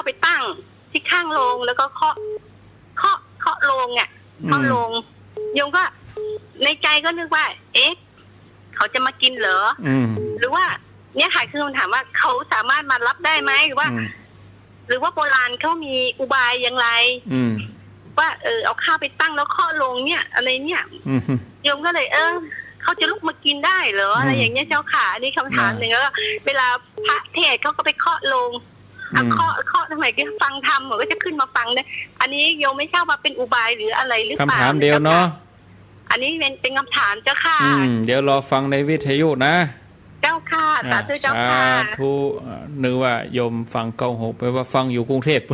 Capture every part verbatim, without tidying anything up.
ไปตั้งที่ข้างโลง แล้วก็เคาะ เคาะ เคาะโลงอะ อืม เคาะโลง โยมก็ในใจก็นึกว่า เอ๊ะ เขาจะมากินเหรอ อืม หรือว่า เนี่ยค่ะ คือคำถามว่าเขาสามารถมารับได้ไหม หรือว่า อืม หรือว่าโบราณเขามีอุบายอย่างไร อืม ว่า เออ เอาข้าวไปตั้งแล้วเคาะโลงเนี่ย อะไรเนี่ย อืม โยมก็เลย เออ เขาจะลุกมากินได้เหรอ อืม อะไรอย่างเงี้ยเจ้าค่ะ อันนี้คำถามหนึ่ง อ่า แล้วก็เวลาพระเทศน์เขาก็ไปเคาะโลง อ่ะ อืม เคาะ เคาะทำไม ก็ฟังธรรม ก็จะขึ้นมาฟังเนี่ย อันนี้โยมไม่ทราบว่าเป็นอุบายหรืออะไรหรือเปล่า คำถามเดียวเนาะ เจ้าค่ะ อันนี้เป็น เป็นคำถามเจ้าค่ะ อืม เดี๋ยวรอฟังในวิทยุนะ เจ้าค่ะ อ่า สาธุเจ้าค่ะ สาธุ อ่า นึกว่าโยมฟังเก้าหก แปลว่าฟังอยู่กรุงเทพฯ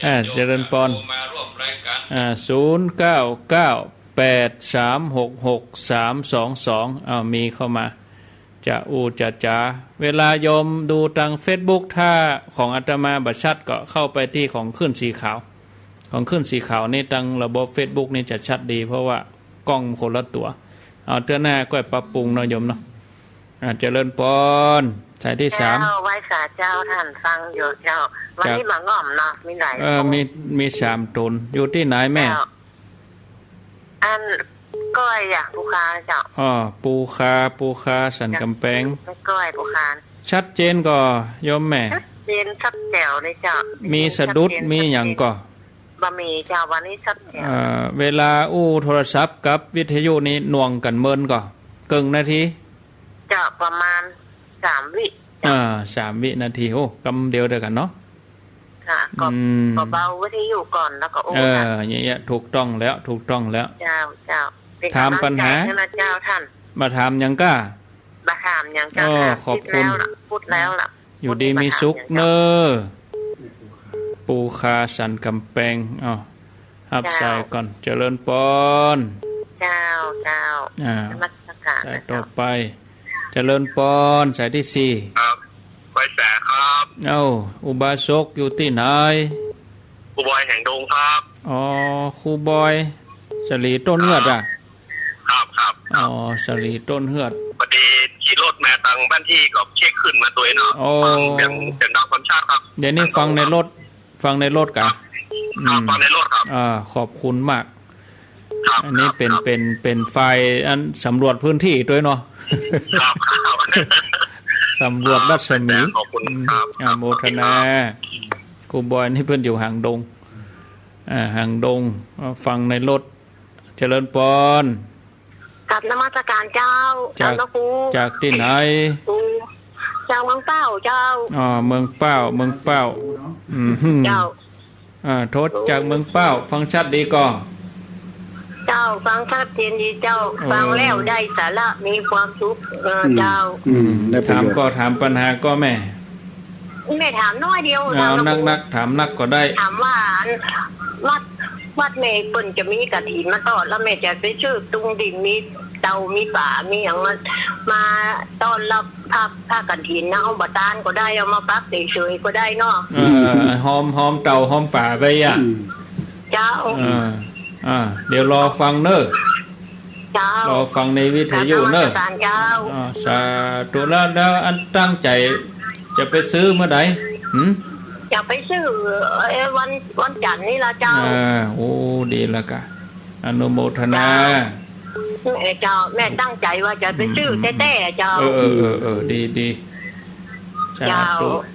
อ่า เจริญปอน โยมโทรมาร่วมรายการ อ่า ศูนย์เก้าเก้า แปดสามหกหก สามสองสอง อ้าว มีเข้ามา จะอู้จะจ๋า เวลาโยมดูตางเฟซบุ๊ก ถ้าของอาตมาบ่ชัดก็เข้าไปตี้ของคลื่นสีขาว ของคลื่นสีขาวนี่ ตางระบบเฟซบุ๊กนี่จะชัดดี เพราะว่ากล้องคนละตั๋ว เอาเตื้อหน้าก้อยปรับปรุงเนาะโยมเนาะ อ่า เจริญปอน สายตี้สาม เจ้า ไหว้สาเจ้า ท่านฟังอยู่เจ้า วันนี้ เจ้า มาง่อมเนาะ มีหลาย เออ คน มี มีสามต๋น อยู่ตี้ไหนแม่ เจ้า อัน ก้อยอะ ปูคาเจ้า อ้อ ปูคา ปูคาสันก๋ำแปง แม่ก้อยปูคา ชัดเจนก่อโยมแม่ ชัดเจนชัดแจ๋วเลยเจ้า มีสะดุด ชัดเจน มีหยังก่อ ชัดเจน บ่มีเจ้า วันนี้ชัดแจ๋ว เอ่อ เวลาอู้โทรศัพท์กับวิทยุนี่หน่วงกั๋นเมินก่อ เกิ่งนาที เจ้า ประมาณสามวิ อ่า สามวินาที โอ้ กำเดียวเดียวกั๋นเนาะ ค่ะ ก็ อืม ก็เบาวิทยุก่อนแล้วก็อู้ เออ ค่ะ อย่างเงี้ย ถูกต้องแล้ว ถูกต้องแล้ว เจ้า เจ้า เป็น ถามปัญหา ก๋ำลังใจ๋ให้นะเจ้าท่าน มาถามหยังก้า มาถามหยังเจ้า อ้อ ค่ะ ขอบคุณ พูดแล้วล่ะ พูดแล้วล่ะ อยู่ดีมีสุขเน้อ ปูคาสันก๋ำแปง อ้าว ฮับสายก่อน เจ้า เจริญปอน เจ้า เจ้า อ่า นมัสการ สายต่อไป เจริญปอน สายตี้สี่ ครับ ไหว้สาครับ เอ้า อุบาสกอยู่ตี้ไหน ครูบอยแห่งดงครับ อ๋อ ครูบอย สลีต้นเฮือดอะ ครับ ครับ อ๋อ สลีต้นเฮือด พอดีขี่รถมาตางบ้านตี้ก็เช็คขึ้นมาตวยเนาะ โอ้ ฟังเสียง เสียงดังฟังชัดครับ เดี๋ยวนี้ฟังในรถ ฟังในรถกะ ครับ อืม ฟังในรถครับ อ่า ขอบคุณมาก ครับ อันนี้เป๋น ครับ เป๋น เป๋นฝ่ายอันสำรวจพื้นที่ตวยเนาะ ครับ ครับ สำรวจรัศมี ขอบคุณครับ อืม อนุโมทนา ครับ ครูบอยนี่เปิ้นอยู่หางดง อ่า หางดง อ่า ฟังในรถ เจริญปอน กราบนมัสการเจ้า จาก เจ้าพระครู จากตี้ไหน ครู จากเมืองเป้าเจ้า อ๋อ เมืองเป้า เมืองเป้า อืม เจ้า อ่า โทรจากเมืองเป้า ฟังชัดดีก่อ เจ้า ฟังชัดเจนดีเจ้า เออ ฟังแล้วได้สาระ มีความสุข เออ อืม เจ้า อืม ได้ประโยชน์ ถามก่อ ถามปัญหาก่อแม่ แม่ถามน้อยเดียว เอา ถามหลวงปู่ นักๆ ถามนักก็ได้ ถามว่าอันวัด วัดแม่เปิ้นจะมีกฐินมาตอด แล้วแม่จะไปซื้อตุงดิน มีเตา มีป๋า มีหยังมา มาต้อนรับพระ พระกฐินนะ เอาบ่ตานก็ได้ เอามาปักเฉยๆ ก็ได้เนาะ เออ หอม หอมเตา หอมป๋าไปอะ อืม เจ้า เออ อ่า เดี๋ยวรอฟังเน้อ เจ้า รอฟังในวิทยุเน้อ กราบนมัสการเจ้า อ่า สาธุ แล้ว แล้วอันตั้งใจ๋จะไปซื้อเมื่อใด หืม อยากไปซื้อ เอ่อ วัน วันจันทร์นี่ล่ะเจ้า อ่า โอ้ ดีแล้วกะ อนุโมทนา เจ้า เอ่อ เจ้า แม่ตั้งใจ๋ว่าจะไปซื้อ อืม แต๊ๆ เจ้า เออ เออ เออ เออ ดี ดี สาธุ เจ้า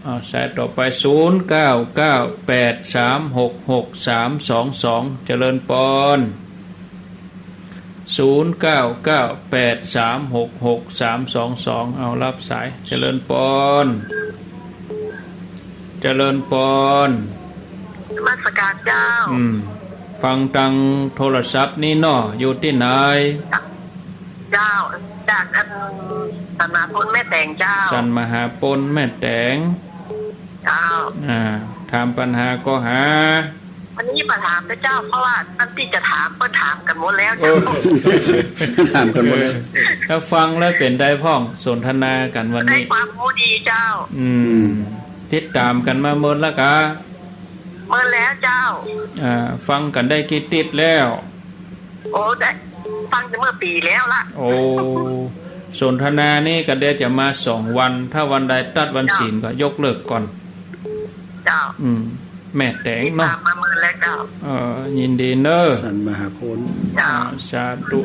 อ่า สายต่อไป ศูนย์เก้าเก้า แปดสามหกหก สามสองสอง เจริญปอน ศูนย์เก้าเก้า แปดสามหกหก สามสองสอง เอาฮับสาย เจริญปอน เจริญปอน นมัสการเจ้า อืม ฟังตางโทรศัพท์นี่เนาะ อยู่ตี้ไหน เจ้า จากอันสันมหาพลแม่แตงเจ้า สันมหาพลแม่แตง เจ้า อ่า ถามปัญหาก่อหา วันนี้มาถามนะเจ้า เพราะว่าอันตี้จะถามเปิ้นถามกั๋นหมดแล้วเจ้า เออ ถามกั๋นหมดแล้ว เออ ถ้าฟังแล้วเป๋นใดพ่อง สนทนากั๋นวันนี้ ได้ความรู้ดีเจ้า อืม อืม ติดต๋ามกั๋นมาเมินแล้วกะ เมินแล้วเจ้า อ่า ฟังกั๋นได้กี่ติ๊ดแล้ว โอ้ ได้ฟังแต่เมื่อปี๋แล้วล่ะ โอ้ สนทนานี่ก็เดี๋ยวจะมาสองวัน ถ้าวันใดตัดวันศีลก็ยกเลิกก่อน เจ้า อืม แม่แต๋งเนาะ มาเมินแล้วเจ้า เออ ยินดีเน่อ สันมหาผล เจ้า อ่า สาธุ